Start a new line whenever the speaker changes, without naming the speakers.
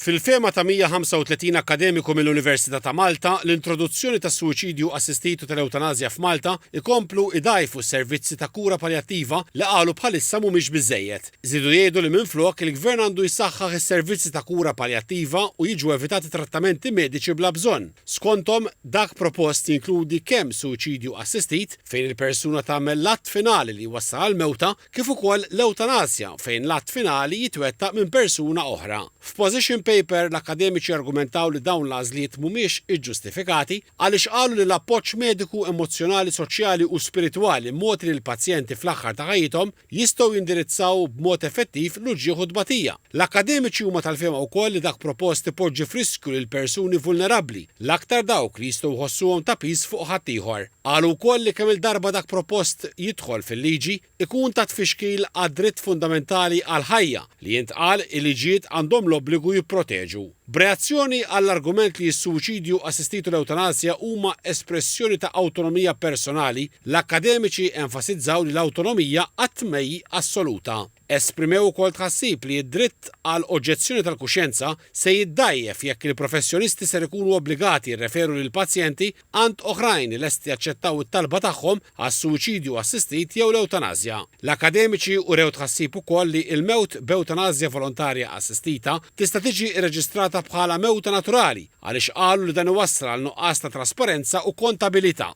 Fil-fehma ta' 135 akkademiku mill-Università ta' Malta, l-introduzzjoni tas-suwiċidju assistit u tal-ewtanasja f'Malta jkomplu jdgħajfu s-servizzi ta' kura paljattiva li qalu bħalissa mhumiex biżżejjed. Żiedu jgħidu li minflok, il-Gvern għandu jsaħħaħ is-servizzi ta' kura paljattiva u jiġu evitati trattamenti mediċi bla bżonn. Skonthom, dak propost jinkludi kemm suwiċidju assistit, fejn il-persuna tagħmel l-att finali li jwassal għall-mewta, kif ukoll l-ewtanasja fejn l-att finali jitwettaq minn persuna oħra. F'position paper l-akkademiċi argumentaw li dawn l-għażliet mhumiex iġġustifikati għaliex qalu li l-appoġġ mediku, emozzjonali, soċjali u spiritwali mogħti lill-pazjenti fl-aħħar ta' ħajjithom jistgħu jindirizzaw b'mod effettiv l-uġigħ u t-tbatija. L-akkademiċi huma tal-fehma wkoll li dak propost ipoġġi f'riskju lil persuni vulnerabbli, l-aktar dawk li jistgħu jħossuhom ta' piż fuq ħaddieħor. Qalu wkoll li kemm-il darba dak propost jidħol fil-liġi, ikun ta' tfixkil għad-dritt fundamentali għall-ħajja, li jintqal il-liġijiet għandhom l-obbligu jipproteġu. B'reazzjoni għall-argument li s-suwiċidju assistit u l-ewtanasja huma espressjoni ta' awtonomija personali, l-akkademiċi enfasizzaw li l-awtonomija qatt m'hi assoluta. Esprimew ukoll tħassib li d-dritt għal oġġezzjoni tal-kuxjenza se jiddgħajjef jekk il-professjonisti ser ikunu obbligati jirreferu lill-pazjenti għand oħrajn li lesti jaċċettaw it-talba tagħhom għas-suwiċidju assistit jew l-ewtanasja. L-akkademiċi urew tħassib ukoll li l-mewt b'ewtanasja volontarja assistita tista' tiġi rreġistrata bħala mewta naturali għaliex qalu li dan iwassal għal nuqqas ta' trasparenza u kontabilità.